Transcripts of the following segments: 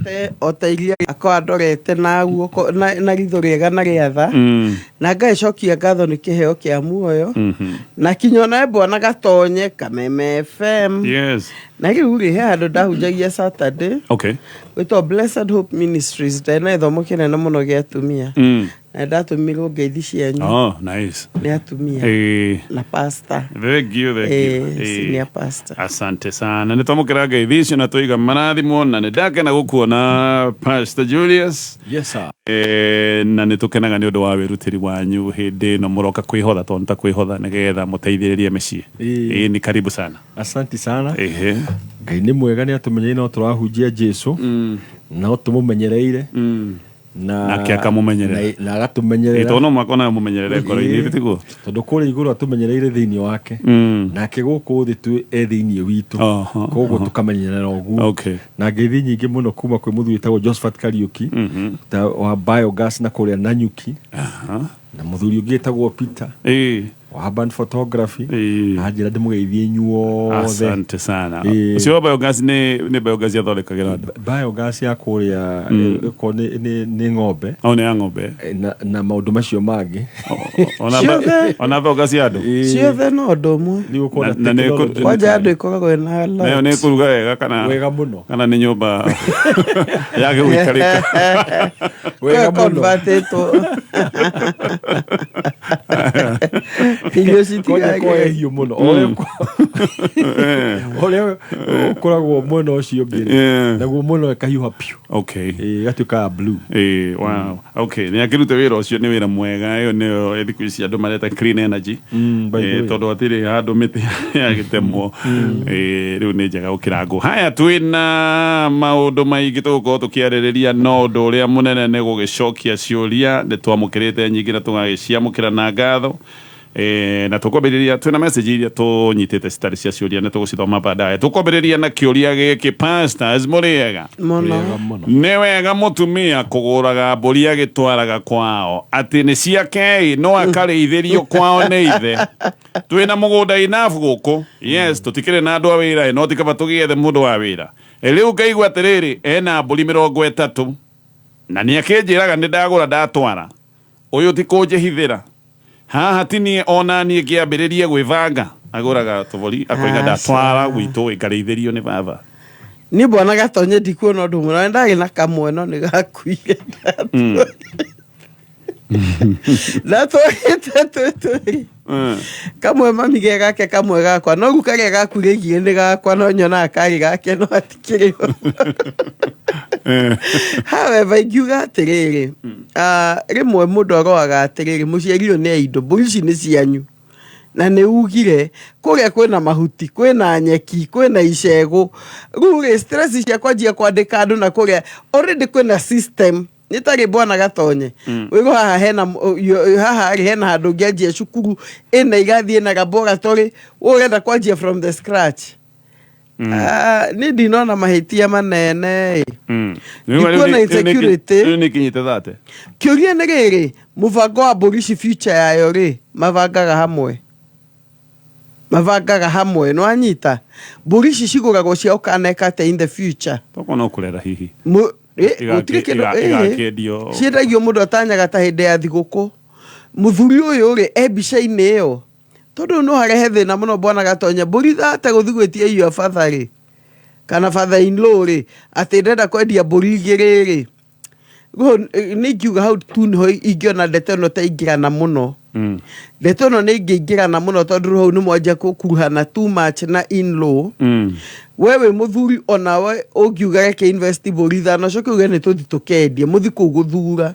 Andorete o ta iria akorwo andorete na guoko na ritho rĩega na rĩa tha, na ngagĩcokia ngatho nĩ kĩheo kĩa muoyo, na kinya onawe Bwana Gatonye Kameme FM. Na rĩu rĩ, he handũ ndahunjagia Saturday gwĩtwo Blessed Hope Ministries, ndarĩ na gĩthomo kĩnene mũno gĩa atumia, na ndatũmirwo ngeithi cianyu. Oh, nice. Nĩ atumia na pastor. Thank you, thank you. Senior pastor. Asante sana. Nä twamå kä ra ngeithi icio na twaiga marathimwo, na nä ndakena gå kuona, Pastor Julius. Yes, sir. Na nä tå kenaga nä å ndå wa wä rutĩri wanyu hä ndä ä no må roka kwä hotha, tondå nĩ ta kwä hotha nä getha må teithä rä rie mä ciä. Nĩ karibu sana. Asante sana. Ngai nĩ mwega, nĩ atũmenyeire, no tũrahunjia Jesu, no tũmũmenyereire na Nake akamũmenyerera. Na agatũmenyerera. Tondå no mwaka onawe må menyerere ngoro-inä, mm. tiguo? Tondũ kũrĩa igũrũ atũmenyereire thĩinĩ wake, nake gũkũ thĩ twĩ e thĩinĩ witũ, koguo tũkamenyerera ũguo. Na ngeithi nyingĩ mũno kuma kwĩ mũthuri wĩtagwo Josephat Kariũki ta wa biogas na kũrĩa Nanyuki, na mũthuri ũngĩ wĩtagwo Peter wa Urban Photography. Anjĩra ndĩmũgeithie inyuothe. Asante sana. Ũcio wa biogas nĩ biogas yathondekagĩra andũ? Biogas ya kũrĩa ĩkorwo nĩ ng'ombe. O nĩ ya ng'ombe. Na maũndũ macio mangĩ. Ciothe. Ona biogas ya andũ? Ciothe no ũndũ ũmwe. Nĩ gũkorwo na Na nĩ technology. Kwanja andũ ĩkoragwo ĩna Nayo nĩ lot. kũruga wega kana Wega mũno. Kana nĩ nyũmba yage gũikarĩka? Wega mũno. Convertĩtwo irio Kwanja citigagĩra. kwa hiũ mũno ũrĩa ũkoragwo mwena ũcio ũngĩ rĩ, naguo mwena ũyũ ĩkahiũha piũ. Ĩgatuĩka ya blue. Wow. Okay, nä akä wä ra å cio nä wä ra mwega. Ä yo nä yo thikå ici andå mareta clean energy. By the way. Tondå hatirä handå mä tä yagä temwo rä u nä njega gå kä ra ngå. Haya, twä na maå ndå maingä tå gå korwo tå kä arä rä ria, no å ndå å rä a må nene nä gå gä cokia ciå nä twamå kä rä te nyingä na tå gagä ciamå kä ra na ngatho. Na tũkwambĩrĩria, twĩna message iria tũnyitĩte citarĩ cia ciũria, nĩ tũgũcithoma baadaye. Tũkwambĩrĩria na kĩũria gĩkĩ: pastors, mũrĩega? Mũno. Wega mũno. Nĩ wega mũtumia kũgũraga mbũri agĩtwaraga kwao atĩ nĩ ciake, no akarĩithĩrio kwao nĩ ithe? Twĩna mũgũnda enough gũkũ, yes, tũtikĩrĩ na andũ a wĩra, no ti kaba tũgĩethe mũndũ wa wĩra. Rĩu ngaigua atĩrĩrĩ, ena mbũri 30 na nĩ akĩnjĩraga nĩ ndagũra ndatwara, ũyũ ti kũnjĩhithĩra haha, ti niĩ ona niĩ ngĩambĩrĩrie gwĩbanga. Agũraga tũbũri akoiga Aca. ndatwara gwitũ ĩkarĩithĩrio nĩ baba. Niĩ Bwana Gatonye ndikuona ũndũ mũno. Ndarĩ na kamwe no nĩ gakuire. Ndatwarĩte twĩ twĩrĩ, kamwe mami ge gake, kamwe gakwa, no rĩu karĩa gakuire igĩrĩ nĩ gakwa, no nyonaga karĩ gake no hatikĩrĩ ho. However, ingiuga atĩrĩrĩ, rĩmwe mũndũ aroaga atĩrĩrĩ, mũciari ũyũ nĩ aindo, mbũri ici nĩ cianyu na nĩ ugire kũrĩa kwĩna mahuti, kwĩna nyeki, kwĩna icegũ. Rĩu rĩ, stress cia kwanjia kwandĩka andũ na kũrĩa already kwĩna system nĩ tarĩ Bwana Gatonye wĩgo haha hena haha rĩ, hena handũ ũngĩanjia cukuru ĩna irathi, ĩna laboratory, we ũrenda kwanjia from the scratch. Niĩ ndinona mahĩtia manene ĩ. Ndikuona insecurity. Rĩu nĩ kinyĩte thate. Kĩũria nĩ rĩrĩ, mũbango wa mbũri ici, future yayo rĩ, mabangaga hamwe nĩ wanyita mbũri ici cigũragwo cia ũkaneka atĩa in the future? Tokorwo no kũrera hihi. Gũtirĩ kĩndũ Igakĩendio. Ciendagio, mũndũ atanyaga ta hĩndĩ ya thigũkũ. Mũthuri ũyũ rĩ, e mbica-inĩ ĩyo, tondũ no harehe thĩna mũno, Bwana Gatonya, mbũri thate gũthiĩ gwĩtia your father rĩ, kana father in law rĩ, atĩ ndĩrenda kwendia mbũri igĩrĩ rĩ. Nĩ ingiuga hau tu nĩho ingĩona ndeto ĩno ta ingĩrana mũno. Ndeto ĩno nĩ ingĩingĩrana mũno, tondũ hau nĩ mwanjia gũkuruhana too much na in law. We wĩ mũthuri, onawe ũngiuga reke invest mbũri 5, coke uge nĩ tũthi tũkendie, mũthi kũu gũthura.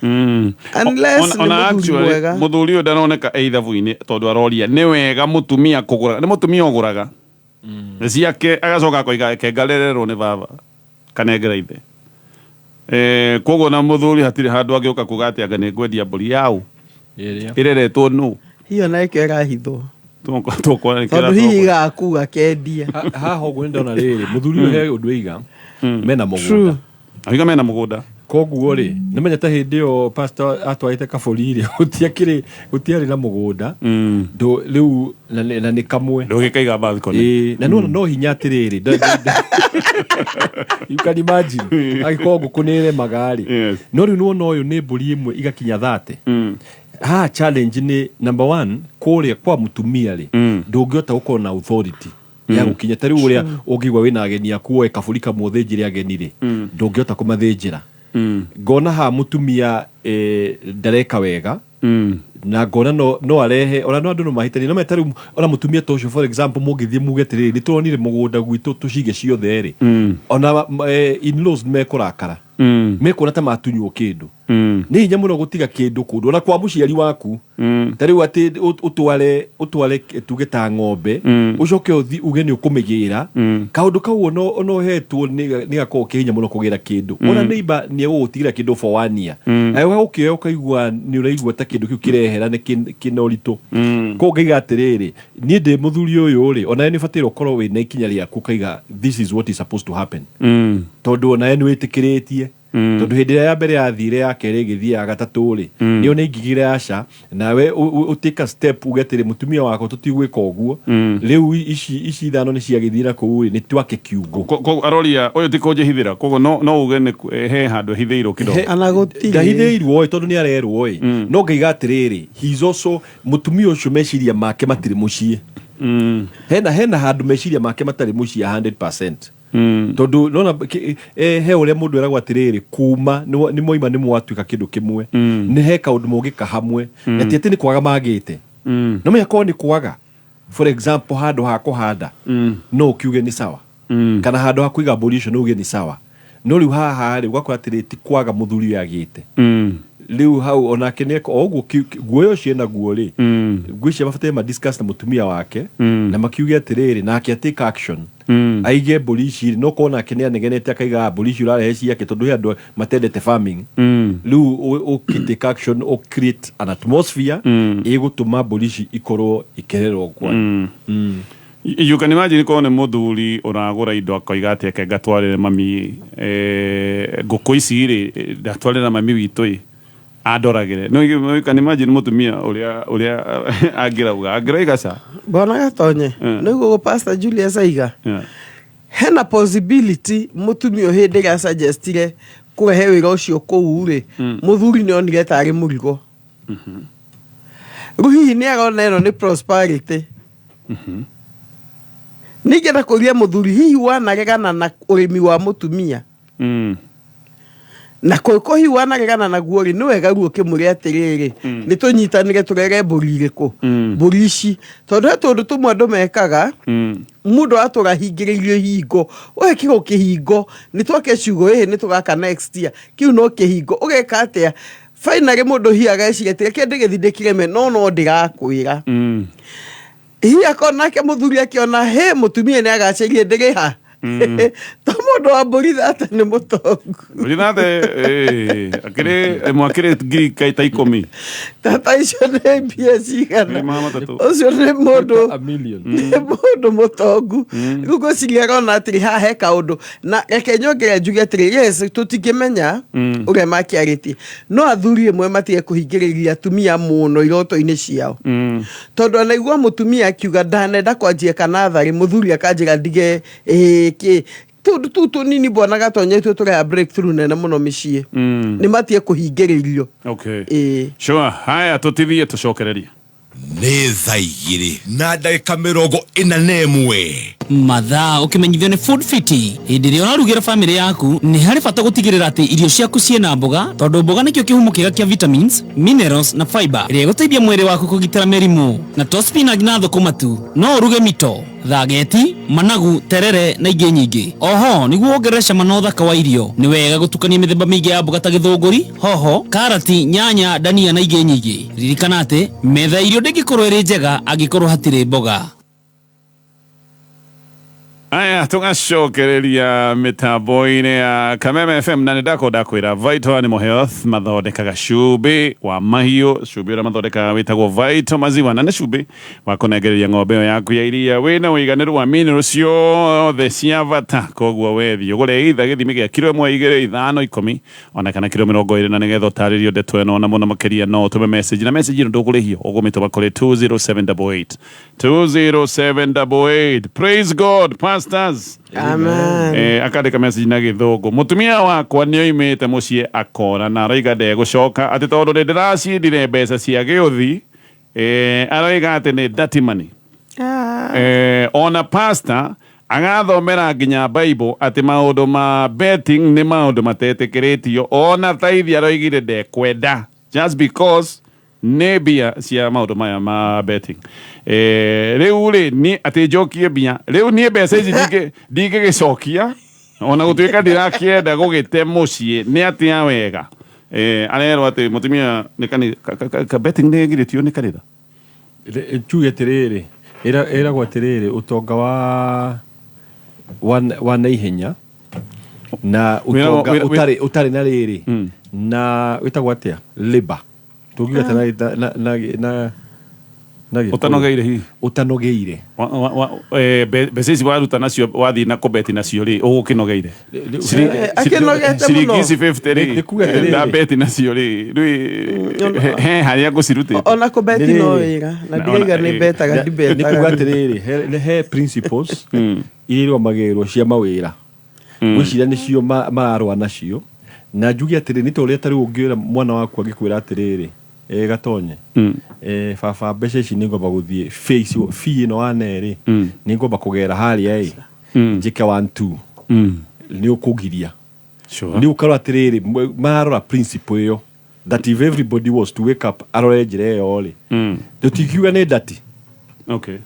Unless nĩ Ona mũthuri actually, mwega. Mũthuri ũyũ ndaroneka e ithabu-inĩ, tondũ aroria nĩ wega mũtumia kũgũra, nĩ mũtumia ũgũraga nĩ ciake, agacoka akoiga reke ngarererwo nĩ baba kanengera ithe. Koguo na mũthuri hatirĩ handũ angĩũka kuga atĩ anga nĩ ngwendia mbũri yaũ Ĩrĩa ĩreretwo nũ. Hiyo na ĩkĩo ĩrahithwo. Tũkuona Tondũ hihi gaku gakendia. Haha ũguo nĩ ndona rĩrĩ, mũthuri ũyũ he ũndũ aiga mena mũgũnda. Aiga mena mũgũnda. Koguo rĩ, nĩ ta hĩndĩ ĩyo pastor atwarĩte kabũri rĩ, gũtiakĩrĩ, gũtiarĩ na mũgũnda. Ndũ rĩu na nĩ kamwe. Ndũgĩkaiga balcony. Ĩĩ, na nĩwona no hinya atĩrĩrĩ, you can imagine angĩkorwo ngũkũ nĩ ĩremaga rĩ. No rĩu nĩwona ũyũ nĩ mbũri ĩmwe igakinya 30. Haha challenge nĩ number one, kũrĩa kwa mũtumia rĩ, ndũngĩhota gũkorwo na authority ya gũkinya ta rĩu ũrĩa ũngĩigua wĩna ageni aku woe kabũri kamwe ũthĩnjĩre ageni rĩ, ndũngĩhota kũmathĩnjĩra. Ngona haha mũtumia ndareka wega, na ngona no arehe ona no andũ no mahĩtanie, no meta rĩu ona mũtumia ta ũcio, for example, mũngĩthiĩ muge atĩrĩrĩ, nĩ tũronire mũgũnda gwitũ tũcige ciothe rĩ, ona in-laws mekũrakara, mekuona ta matunywo kĩndũ. Nĩ hinya mũno gũtiga kĩndũ kũndũ ona kwa mũciari waku, ta rĩu atĩ ũtware tuge ta ng'ombe, ũcoke ũthi uge nĩ ũkũmĩgĩra. Kaũndũ kau ona ũhetwo nĩ gakoragwo ke hinya mũno kũgĩra kĩndũ. Ona neighbor nĩ egũgũtigĩra kĩndũ for one year, agĩũka gũkĩoya ũkaigua nĩ ũraigua ta kĩndũ kĩu kĩrehera nĩ kĩna ũritũ. Koguo ngaiga atĩrĩrĩ, niĩ ndĩ mũthuri ũyũ rĩ, onawe nĩ ũbataire ũkorwo wĩna ikinya rĩaku, ũkaiga this is what is supposed to happen, tondũ onawe nĩ wĩtĩkĩrĩtie, tondũ hĩndĩ ĩrĩa ya mbere yathire, ya kerĩ ĩgĩthiĩ, ya gatatũ rĩ, nĩ ona ingĩgire aca, nawe ũtake a step uge atĩrĩ, mũtumia wakwa, tũtigwĩka ũguo rĩu, ici ithano nĩ ciagĩthiĩ na kũu rĩ, nĩ twake kiugũ. Koguo aroria ũyũ ti kũnjĩhithĩra, koguo no uge nĩ he handũ ehithĩirwo kidogo. Ana gũtirĩ. Ndahithĩirwo ĩ, tondũ nĩ arerwo ĩ, no ngaiga atĩrĩrĩ, he is also, mũtumia ũcio meciria make matirĩ mũciĩ. Hena handũ meciria make matarĩ mũciĩ 100%, tondũ nona he ũrĩa mũndũ eragwo atĩrĩrĩ, kuma nĩ mwaima nĩ mwatuĩka kĩndũ kĩmwe, nĩ he kaũndũ mũngĩka hamwe, na ti atĩ nĩ kwaga magĩte. No menya korwo nĩ kwaga, for example, handũ ha kũhanda, no ũkiuge nĩ sawa, kana handũ ha kũiga mbũri icio no uge nĩ sawa, no rĩu haha rĩ, ũgakora atĩrĩ, ti kwaga mũthuri ũyũ agĩte. Rĩu hau onake nĩ o ũguo guoya ũcio ena guo rĩ, ngwĩciria mabataire ma discuss na mũtumia wake na makiuge atĩrĩrĩ, nake atake action, aige mbũri ici rĩ, no korwo nake nĩ anegenete akaiga, "Ah, mbũri ici ũrarehe ciake," tondũ he andũ matendete farming. Rĩu ũkĩ take action, ũ create an atmosphere ĩgũtũma mbũri ici ikorwo ikĩrerwo kwa. You can imagine korwo nĩ mũthuri ũragũra indo akoiga atĩ eke ngatwarĩre mami, ngũkũ ici rĩ, ndatwarĩra mami witũ ĩ andoragĩre. No you can imagine mũtumia ũrĩa angĩrauga ca. Bwana Gatonye, nĩguo Pastor Julius aiga, hena possibility mũtumia ũyũ hĩndĩ ĩrĩa suggestire kũrehe wĩra ũcio kũu rĩ, mũthuri nĩ onire tarĩ mũrigo. Rĩu hihi nĩ arona ĩno nĩ prosperity? Ningĩenda kũria mũthuri, hihi wanaregana na ũrĩmi wa mũtumia? Na kũngĩkorwo hihi wanaregana naguo rĩ, nĩ wega rĩu ũkĩmwĩre atĩrĩrĩ, nĩ tũnyitanĩre tũrere mbũri irĩkũ, mbũri ici, tondũ he tũndũ tũmwe andũ mekaga. Mũndũ atũra hingĩrĩirio ihingo, ũgekĩrwo kĩhingo, nĩ twake ciugũ ĩhĩ, nĩ tũgaka next year, kĩu no kĩhingo. Ũgeka atĩa? Finally mũndũ hihi ageciria atĩ reke ndĩgĩthiĩ ndĩkĩreme, no ndĩrakwĩra, hihi akorwo nake mũthuri akĩona he mũtumia nĩ agacĩrie ndĩrĩha, to mũndũ wa mbũri thate nĩ mũtongu. Mbũri thate akĩrĩ ĩmwe akĩrĩ ngiri ta 10. Tata icio nĩ mbia cigana? Ngiri 300. Ũcio nĩ mũndũ A million. Nĩ mũndũ mũtongu. Rĩu ngwĩciria arona atĩrĩ, haha he kaũndũ, na reke nyongere njuge atĩrĩ, yes, tũtingĩmenya ũrĩa makĩarĩtie, no athuri ĩmwe matige kũhingĩrĩria atumia mũno iroto-inĩ ciao, tondũ anaigua mũtumia akiuga ndanenda kwanjia kanatharĩ, mũthuri akanjĩra ndige ĩĩ kĩ tũndũ tũu tũnini. Bwana Gatonye, ithuĩ tũreha breakthrough nene mũno mĩciĩ, nĩ matige kũhingĩrĩrio. Ĩĩ. Sure, haya, tũtithie tũcokererie. Nĩ thaa 2:41. Mathaa ũkĩmenyithio nĩ Food Fiti. Hĩndĩ ĩrĩa ũrarugĩra bamĩrĩ yaku, nĩ harĩ bata gũtigĩrĩra atĩ irio ciaku ciĩna mboga, tondũ mboga nĩkĩo kĩhumo kĩega kĩa vitamins, minerals na fiber ĩrĩa ĩgũteithia mwĩrĩ waku kũgitĩra mĩrimũ. Na to spinach na thũkũma tu, no ũruge mito, thageti, managu, terere na ingĩ nyingĩ. Oho nĩguo wongerere cama na ũthaka wa irio, nĩ wega gũtukania mĩthemba mĩingĩ ya mboga ta gĩthũngũri, hoho, karati, nyanya, ndania na ingĩ nyingĩ. Ririkana atĩ metha ya irio ndĩngĩkorwo ĩrĩ njega angĩkorwo hatirĩ mboga. Aya, tũgacokereria mĩtambo-inĩ ya Kameme FM, na nĩ ndakwenda kwĩra Vital Animal Health mathondekaga cumbĩ wa mahiũ. Cumbĩ ũrĩa mathondekaga wĩtagwo Vital Maziwa, na nĩ cumbĩ wa kũnengereria ng'ombe ĩyo yaku ya iria wĩna ũiganĩru wa mineral ciothe cia bata. Koguo wethiĩ ũgũre either gĩthimi gĩa kiro 1, 2, 5, 10 ona kana kiro 20, na nĩgetha ũtarĩrio ndeto ĩno na mũno makĩria no ũtũme message, na message ĩno ndũkũrĩhio, ũgũmĩtũma kũrĩ 20788, 20788. Praise God, pastors. Amen. Akandĩka message na Gĩthũngũ: "Mũtumia wakwa nĩ oimĩte mũciĩ akora na aroiga ndegũcoka, atĩ tondũ nĩ ndĩracindire mbeca cia gĩũthi. Aroiga atĩ nĩ dirty money." Ah. Ona pastor agathomera nginya Bible atĩ maũndũ ma betting nĩ maũndũ matetĩkĩrĩtio. Ona taithi aroigire ndekwenda just because nĩ mbia cia maũndũ maya ma betting. Rĩu rĩ, niĩ atĩ njokie mbia? Rĩu niĩ mbeca ici ndingĩgĩcokia ona gũtuĩka ndirakĩenda gũgĩte mũciĩ. Nĩ atĩa wega? Arerwo atĩ mũtumia nĩ ka betting nĩ ĩgirĩtio nĩ kanitha. Tuge atĩrĩrĩ, ĩragwo atĩrĩrĩ, ũtonga wa naihenya na ũtonga ũtarĩ na rĩrĩ na wĩtagwo atĩa, labor, tũngiuga atĩa na Gĩkũyũ? Ũtanogeire hihi. Ũtanogeire. Mbeca ici waruta nacio, wathiĩ na kũbeti nacio rĩ, ũgũkĩnogeire. Akĩnogete Ciringi mũno. ici 50 rĩ, Nĩ kuga atĩrĩrĩ. ndabeti nacio rĩ, rĩ he harĩa ngũcirutĩte. Ona kũbeti Nĩ no rĩrĩ. wĩra na ndiraiga nĩ betaga. Nĩ kuga Ndibetaga. atĩrĩrĩ, he principles iria irũmagĩrĩrwo cia mawĩra. Ngwĩciria nĩcio mararũa nacio, na njuge atĩrĩ, nĩ ta ũrĩa tarĩu ũngĩra mwana waku, angĩkwĩra atĩrĩrĩ, "Gatonye, baba, mbeca ici nĩ ngwamba gũthiĩ fee icio, fee ĩno wane rĩ, nĩ ngwamba kũgera harĩa ĩ njĩke one two," nĩ ũkũgiria. Nĩ ũkarora atĩrĩrĩ, mararora principle ĩyo that if everybody was to wake up arore njĩra ĩyo rĩ, tũtingiuga nĩ ndati.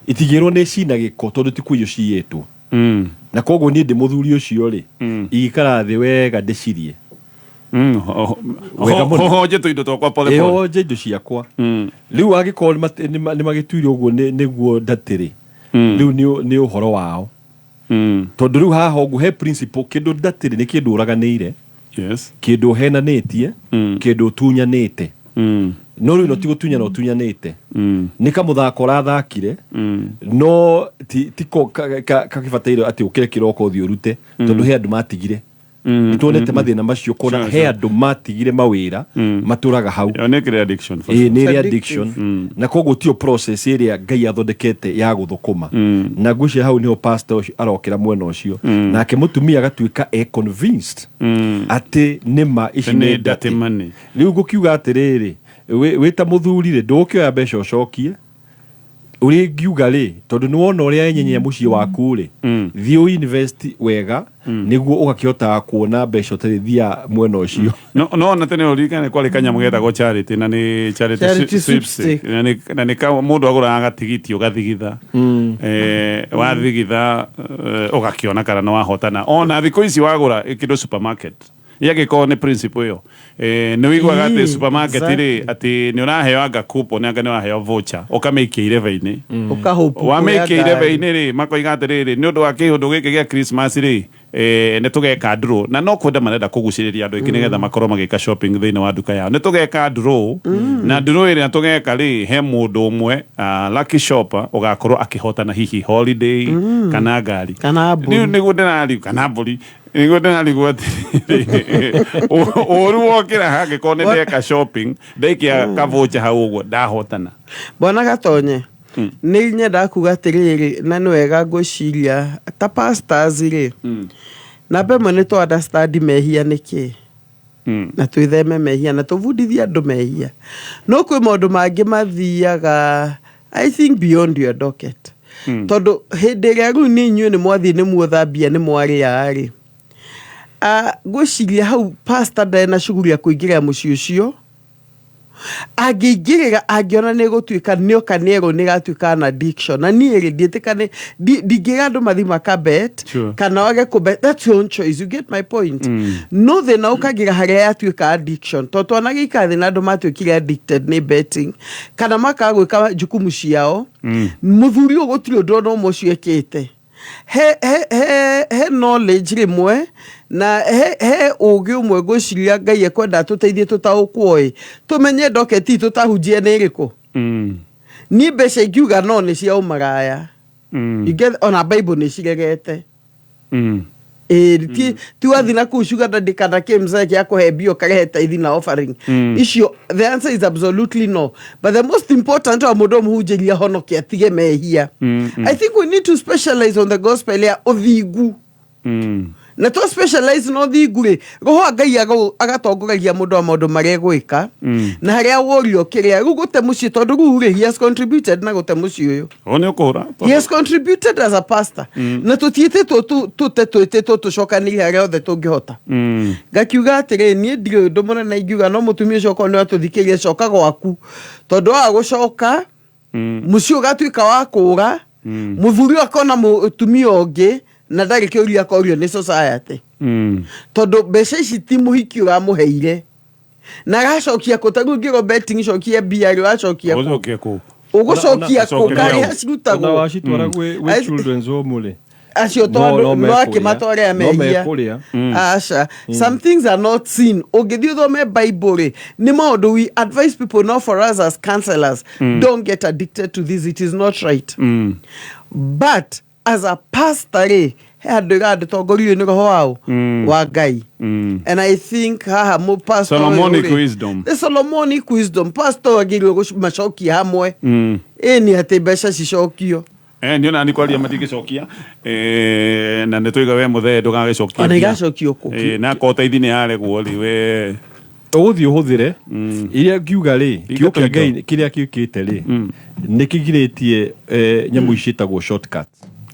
Itigĩrwo nĩ cina gĩko tondũ ti kũiyũ ciyĩtwo. Na koguo niĩ ndĩ mũthuri ũcio rĩ, ingĩikara thĩ wega ndĩcirie wega mũno. Hohonje tũindo twakwa pole pole. Ĩhonje indo ciakwa. Rĩu angĩkorwo nĩ magĩtuire ũguo nĩguo ndatĩrĩ, rĩu nĩ ũhoro wao, tondũ rĩu haha ũguo he principle, kĩndũ ndatĩrĩ nĩ kĩndũ ũraganĩire, kĩndũ ũhenanĩtie, kĩndũ ũtunyanĩte. No rĩu ĩno ti gũtunyana ũtunyanĩte, nĩ kamũthako ũrathakire, no ti ko kagĩbataire atĩ ũkĩre kĩroko ũthiĩ ũrute, tondũ he andũ matigire. Nĩ tuonete mathĩna macio kuona he andũ matigire mawĩra matũraga hau. Ĩyo nĩ kĩrĩ addiction for Ĩĩ, sure. nĩ ĩrĩ It's addiction, na koguo tio process ĩrĩa Ngai athondekete ya gũthũkũma. Na ngwĩciria hau nĩho pastor ũcio arokĩra mwena ũcio, nake mũtumia agatuĩka e convinced atĩ nĩma ici Nĩ nĩ dirty dirty money. Rĩu ngũkiuga atĩrĩrĩ, wĩ ta mũthuri rĩ, ndũgũkĩoya mbeca ũcokie ũrĩa ingiuga rĩ, tondũ nĩ wona ũrĩa enyenyia mũciĩ waku rĩ, thiĩ ũ invest wega nĩguo ũgakĩhotaga kuona mbeca ũtarĩ thia mwena ũcio. No ona tene ũririkane kwarĩ kanyamũ getagwo charity, na nĩ charity, Charity sweepstake. Sweepstake. Na nĩ mũndũ agũraga gatigiti ũgathigitha, wathigitha, ũgakĩona kana nĩ wahotana. Ona thikũ ici wagũra kĩndũ supermarket, yagĩkorwo nĩ principle ĩyo, nĩ wĩiguaga atĩ supermarket rĩ, atĩ nĩ ũraheo anga coupon, anga nĩ ũraheo voucher, ũkamĩikia irebe-inĩ. Ũkahũpu. Wamĩikia irebe-inĩ rĩ, makoiga atĩrĩrĩ, nĩ ũndũ wa kĩũndũ gĩkĩ gĩa Christmas rĩ, nĩ tũgeka draw, na no kwenda marenda kũgucĩrĩria andũ aingĩ nĩgetha makorwo magĩka shopping thĩinĩ wa nduka yao. Nĩ tũgeka draw, na draw ĩrĩa tũgeka rĩ, he mũndũ ũmwe, lucky shopper, ũgakorwo akĩhotana hihi holiday kana ngari. Kana mbũri. Rĩu nĩguo ndĩrariu, kana mbũri, nĩguo ndĩrarigwo atĩrĩrĩ, ũru wokĩra hangĩkorwo nĩ ndeka shopping, ndaikia kavoucher hau ũguo, ndahotana. Bwana Gatonye, nĩ nyendaga kuga atĩrĩrĩ, na nĩ wega ngwĩciria ta pastors rĩ, namba ĩmwe nĩ tũ understand mehia nĩ kĩ, na twĩtheme mehia na tũbundithie andũ mehia. No kwĩ maũndũ mangĩ mathiaga, I think, beyond your docket, tondũ hĩndĩ ĩrĩa rĩu nĩ inyuĩ nĩ mwathiĩ, nĩ muothambia, nĩ mwarĩa rĩ, ngwĩciria hau pastor ndarĩ na shughuli ya kũingĩrĩra mũciĩ ũcio. Angĩingĩrĩra, angĩona nĩ gũtuĩka nĩoka nĩerwo nĩ ĩratuĩka an addiction. Na niĩ rĩ, ndiĩtĩka ndingĩra andũ mathiĩ makabet kana wage kũbet. That's your own choice, you get my point? No thĩna ũkagĩra harĩa yatuĩka addiction, tondũ twanagĩikara thĩ na andũ matuĩkire addicted nĩ betting kana makaga gwĩka jukumu ciao. Mũthuri ũyũ gũtirĩ ũndũ ona ũmwe ũcio ekĩte. He, he, he, he knowledge rĩmwe na he, he ũgĩ ũmwe ngwĩciria Ngai ekwenda tũteithie tũtaũkwo ĩ tũmenye ndoketi tũtahunjia nĩ ĩrĩkũ. Niĩ mbeca ingiuga no nĩ cia ũmaraya. You get, ona Bible nĩ ciregete. Ĩĩ, ti wathi na kũu sugar daddy kana kĩ mzee gĩa kũhe mbia ũkarehe taithi na offering. Icio the answer is absolutely no, but the most important wa mũndũ mũhunjĩria honoke atige mehia. I think we need to specialize on the gospel ya ũthingu. Na to specialize na ũthingu rĩ, roho wa Ngai agatongoragia mũndũ wa maũndũ marĩa egwĩka na harĩa worio kĩrĩa rĩu gũte mũciĩ, tondũ rĩu rĩ, he has contributed na gũte mũciĩ ũyũ. O nĩ ũkũhũra. He has contributed as a pastor. Na tũtiĩtĩtwo tũte twĩtĩtwo tũcokanĩrie harĩa othe tũngĩhota. Ngakiuga atĩrĩ, niĩ ndirĩ ũndũ mũnene ingiuga, no mũtumia ũcio okorwo nĩ watũthikĩrĩria, coka gwaku, tondũ waga gũcoka mũciĩ ũgatuĩka wa kũra, mũthuri ũyũ akona mũtumia ũngĩ na ndarĩ kĩũria akorio nĩ society, tondũ mbeca ici ti mũhiki ũramũheire na aracokia kũ? Ta rĩu ngĩrwo betting cokia mbia rĩ, ũracokia kũ? Ũgũcokia kũ? Ũgũcokia kũ? Ũcokeria Karĩa ũ? cirutagwo. Ona wacitwara gwĩ children's home rĩ, acio tondũ no no mekũrĩa. akĩmatwarĩa No mehia. mekũrĩa. Aca, some things are not seen. Ũngĩthiĩ ũthome Bible rĩ, nĩ maũndũ we advise people, not for us as counselors, don't get addicted to this, it is not right. But as a pastor rĩ, he handũ ĩrandĩtongorio nĩ roho wao wa Ngai. And I think haha mũ pastor ũyũ Solomonic rĩ, wisdom. The Solomonic wisdom, pastor agĩrĩirwo gũmacokia hamwe. Ĩ nĩ atĩ mbeca cicokio. Nĩ ona nĩ kwaria matingĩcokia. Na nĩ tũiga we mũthee ndũgagĩcokia Ona mbia. igacokio kũ? Na akorwo taithi nĩ yaregwo rĩ, we Ũgũthiĩ ũhũthĩre iria ngiuga rĩ, kiugo kĩa Ingatũ indo. Ngai kĩrĩa gĩũkĩte rĩ, nĩ kĩgirĩtie nyamũ ici ciĩtagwo shortcuts.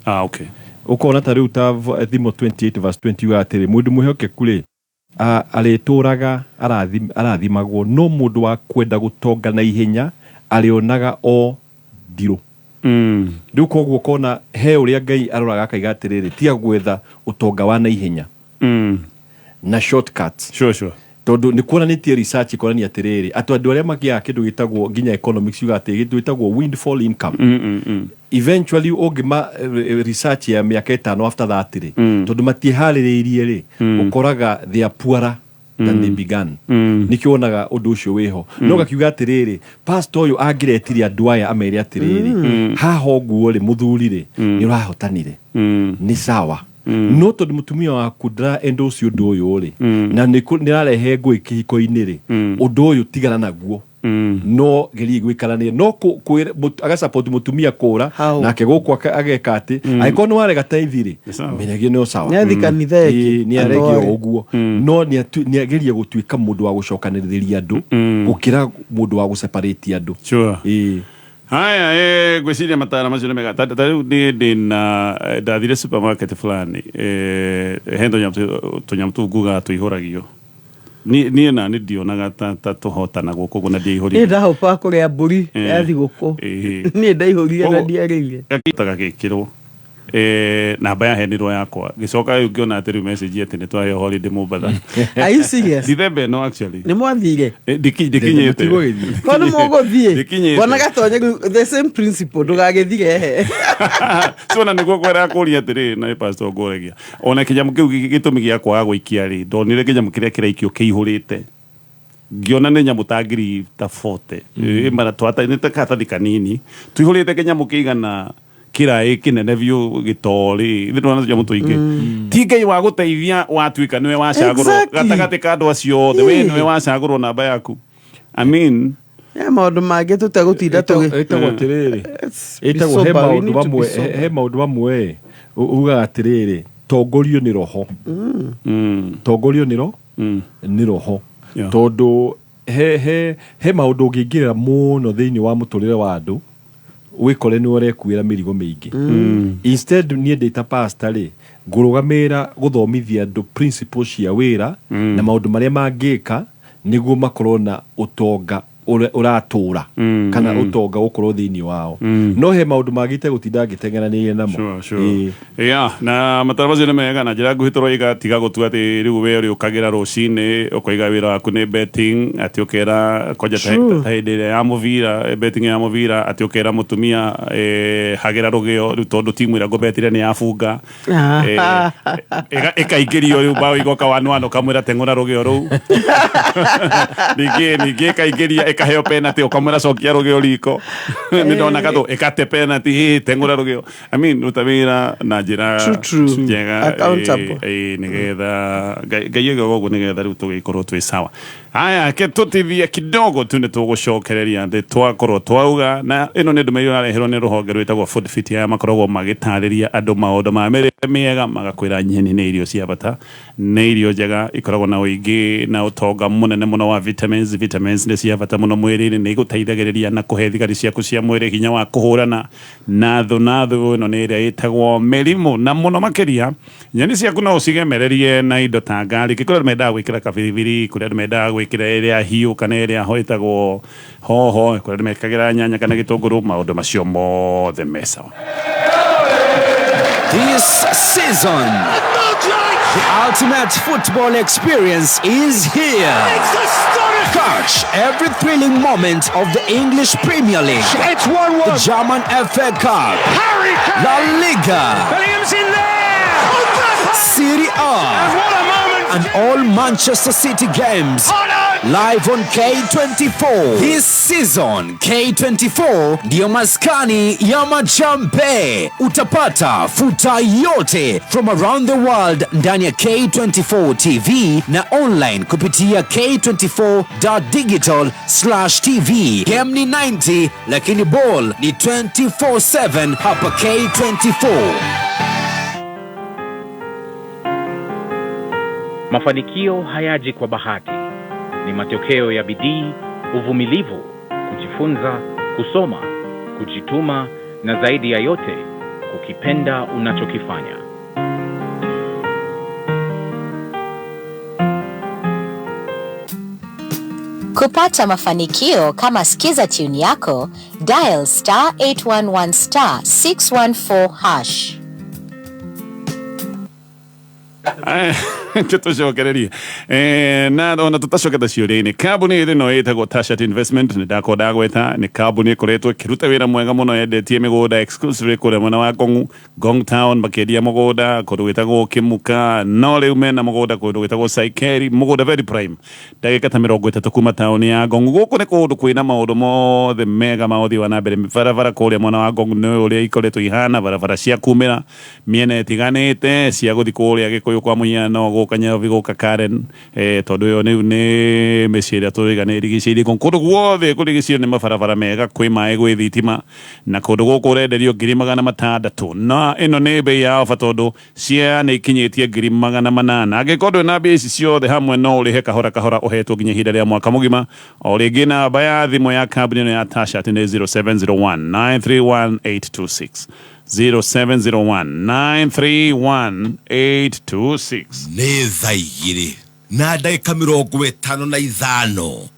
Ah, okay. Ũkona ta rĩu ta Thimo 28 verse 20 yugaga atĩrĩ, mũndũ mwĩhokeku rĩ, arĩtũraga arathimagwo, no mũndũ wa kwenda gũtonga na ihenya arĩonaga o ndirũ. Rĩu koguo ũkona he ũrĩa Ngai aroraga akaiga atĩrĩrĩ, tiga gwetha ũtonga wa na ihenya na shortcuts. Sure. Tondũ nĩ kuonanĩtie research ĩkonania atĩrĩrĩ, atĩ andũ arĩa magĩaga kĩndũ gĩtagwo nginya economics yugaga atĩ kĩndũ gĩtagwo windfall income, eventually ũngĩma research ya mĩaka 5 after that rĩ, tondũ matiĩharĩrĩirie rĩ, ũkoraga they are poorer than they began. Nĩkĩo wonaga ũndũ ũcio wĩho. No gakiuga atĩrĩrĩ, pastor ũyũ angĩretire andũ aya amere atĩrĩrĩ, haha ũguo rĩ, mũthuri rĩ, nĩ ũrahotanire, nĩ sawa, no tondũ mũtumia waku ndara endorse ũndũ ũyũ rĩ, na nĩ nĩrarehe ngũĩ kĩhiko-inĩ rĩ, ũndũ ũyũ tigana naguo, no gerie gwĩkarania no agasupport mũtumia kũra. How? Nake gũkũ ageka atĩ angĩkorwo nĩ warega taithi rĩ, Nĩ sawa. menyagia no sawa. Nĩ athiĩ kanitha ĩngĩ, Ĩĩ, nĩ aregio atware. ũguo, no nĩ ageria gũtuĩka mũndũ wa gũcokanĩrĩria andũ gũkĩra mũndũ wa gũseparate andũ. Ĩĩ. Haya, ngwĩciria matara macio nĩ mega. Ta rĩu niĩ ndĩna ndathire supermarket fulani, he tũnyamũ tũu ngugaga tũihũragio. Niĩ na nĩ ndionaga ta tũhotana gũkũ ũguo na Niĩ ndiaihũrire. ndahopaga kũrĩa mbũri ya thigũkũ. Niĩ ndaihũrire na ndiarĩire. Gakĩtaga gĩkĩrwo namba yaheanirwo yakwa, gĩcoka rĩu ngĩona atĩ rĩu message atĩ nĩ twaheo holiday Mombatha. Are you serious? Dithemba ĩno actually. Nĩ mwathire? Ndikinyĩte. Matigũgĩthiĩ. Ko nĩ mũgũthiĩ? Ndikinyĩte. Bona gatonye rĩu, the same principle, ndũgagĩthire he. Ciona nĩguo kwera kũria atĩrĩrĩ, na nĩ pastor ngũragia ona kĩnyamũ kĩu gĩtũmi gĩa kwaga gũikia rĩ, ndonire kĩnyamũ kĩrĩa kĩraikio kĩihũrĩte, ngĩona nĩ nyamũ ta ngiri ta 40. Mara twata nĩ ta karatathi kanini tũihũrĩte kĩnyamũ kĩigana kĩraĩ kĩnene biũ gĩtorĩ thĩ ndona tũnyamũ tũingĩ. Ti Ngai wa gũteithia watuĩka nĩwe wacagũrwo gatagatĩ ka andũ acio othe, we nĩwe wacagũrwo namba yaku, I mean. He maũndũ mangĩ tũtegũtinda tũgĩ Ĩtagwo atĩrĩrĩ, Let's be ĩtagwo he sober. We maũndũ need to be mamwe sober. he maũndũ mamwe ugaga atĩrĩrĩ, tongorio nĩ roho, tongorio nĩ roho. Tondũ he maũndũ ũngĩingĩrĩra mũno thĩinĩ wa mũtũrĩre wa andũ, wĩkore nĩ ũrekuĩra mĩrigo mĩingĩ. Instead niĩ ndĩ ta pastor rĩ, ngũrũgamĩrĩra gũthomithia andũ principles cia wĩra na maũndũ marĩa mangĩka nĩguo makorwo na ũtonga. Ũratũra kana ũtonga gũkorwo thĩinĩ wao, no he maũndũ mangĩ itegũtinda ngĩteng'eranĩire namo. Sure. Ĩĩ. Yeah, na mataro macio nĩ mega. Na njĩra nguhĩ tũroiga tiga gũtua atĩ rĩu we ũrĩũkagĩra rũcinĩ ũkoiga wĩra waku nĩ betting, atĩ ũkera kwanja ta hĩndĩ ĩrĩa ya mũbira, betting ya mũbira, atĩ ũkera mũtumia, hagĩra rũgĩo rĩu tondũ timu ĩrĩa ngũbetire nĩ yabunga. Ĩkaingĩrio rĩu bao igoka 1-1, ũkamwĩra teng'ũra rũgĩo rũu. Ningĩ ĩkaingĩria, ĩkaheo penalty, ũkamwĩra cokia rũgĩo riko, nĩ ndona gatũ ĩkate penalty, hĩ teng'ũra rũgĩo. I mean, ruta wĩra na njĩra True, true. njega. Accountable. Nĩgetha Ngai oigaga ũguo, nĩgetha rĩu tũgĩkorwo twĩ sawa. Haya, ke tũtithie kidogo tu, nĩ tũgũcokereria thĩ twakorwo twauga. Na ĩno nĩ ndũmĩrĩri ũrareherwo nĩ rũhonge rwĩtagwo Food Fit. Aya makoragwo magĩtarĩria andũ maũndũ ma mĩrĩre mĩega, magakwĩra nyeni nĩ irio cia bata, nĩ irio njega ikoragwo na ũingĩ na ũtonga mũnene mũno wa vitamins. Vitamins nĩ cia bata mũno mwĩrĩ-inĩ, nĩ igũteithagĩrĩria na kũhe thigari ciaku cia mwĩrĩ hinya wa kũhũrana na thũ, na thũ ĩno nĩ ĩrĩa ĩtagwo mĩrimũ. Na mũno makĩria nyeni ciaku no ũcigemererie na indo ta garlic. Kũrĩ andũ mendaga gwĩkĩra kabiribiri, kũrĩ andũ mendaga gwĩkĩra ĩrĩa hiũ kana ĩrĩa ho ĩtagwo hoho, kũrĩ andũ mekagĩra nyanya kana gĩtũngũrũ. Maũndũ macio mothe me sawa. This season, the ultimate football experience is here. Catch every thrilling moment of the English Premier League. It's 1-1. The German FA Cup, Harry Kane. La Liga, Bellingham's in there. Serie A, And what a moment. And all Manchester City games. Haaland. Live on K24. This season, K24 ndiyo maskani ya majambe. Utapata futa yote from around the world ndani ya K24 TV na online kupitia k24.digital/tv. Game ni 90 lakini ball ni 24/7 hapa K24. Mafanikio hayaji kwa bahati. Ni matokeo ya bidii, uvumilivu, kujifunza, kusoma, kujituma na zaidi ya yote, kukipenda unachokifanya. Kupata mafanikio kama Skiza tune yako, dial *811*614#. Tũcokererie. Na ona tũtacokete ciũria-inĩ, kambuni ĩno ĩtagwo Tashat Investment, nĩ ndakorwo ndagweta nĩ kambuni ĩkoretwo ĩkĩruta wĩra mwega mũno, yendetie mĩgũnda exclusively kũrĩa mwena wa Ngong, Ngong Town, makĩendia mũgũnda kũndũ gwĩtagwo Kĩmuka. No rĩu mena mũgũnda kũndũ gwĩtagwo Saikeri, mũgũnda very prime, ndagĩka ta 30 kuma taũni ya Ngong. Gũkũ nĩ kũndũ kwĩna maũndũ mothe mega ma ũthii wa na mbere. Barabara kũrĩa mwena wa Ngong nĩ ũrĩa ikoretwo ihana, barabara cia kumĩra mĩena ĩtiganĩte, cia gũthiĩ kũrĩa Gĩkũyũ kwa mũhiano, gũka Nairobi, gũka Karen, tondũ ĩyo rĩu nĩ mĩciĩ ĩrĩa tũraiga nĩ ĩrigicĩirie. Kũndũ guothe kũrigicĩirio nĩ mabarabara mega, kwĩ maĩ, gwĩ thitima. Na kũndũ gũkũ ũrenderio 600,000, na ĩno nĩ bei ya ofa tondũ cia nĩ ikinyĩtie 800,000. Angĩkorwo ndũrĩ na mbia ici ciothe hamwe, no ũrĩhe kahora kahora, ũhetwo nginya ihinda rĩa mwaka mũgima. O rĩngĩ namba ya thimũ ya kambuni ĩno ya Tashat nĩ 0701 931 826, 0701 931 826. Nĩ thaa 2:55.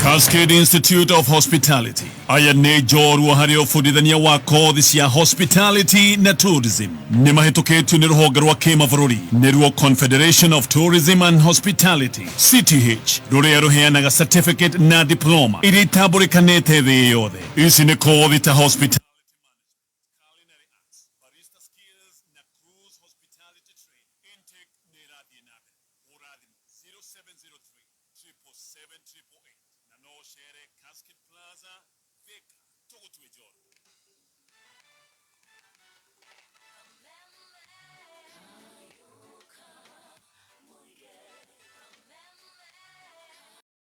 Cascade Institute of Hospitality aya nĩ njorua harĩ ũbundithania wa kothi cia hospitality na tourism. Nĩ mahĩtũkĩtio nĩ rũhonge rwa kĩmabũrũri, nĩruo Confederation of Tourism and Hospitality, CTH, rũrĩa rũheanaga certificate na diploma iria itambũrĩkanĩte thĩ yothe. Ici nĩ kothi ta hospitality, culinary arts, barista skills na cruise hospitality training. Intake nĩ ĩrathiĩ na mbere. Hũra thimũ 0703 777 888 na no ũcere Cascade Plaza, Thika. Tũgũtue njorua.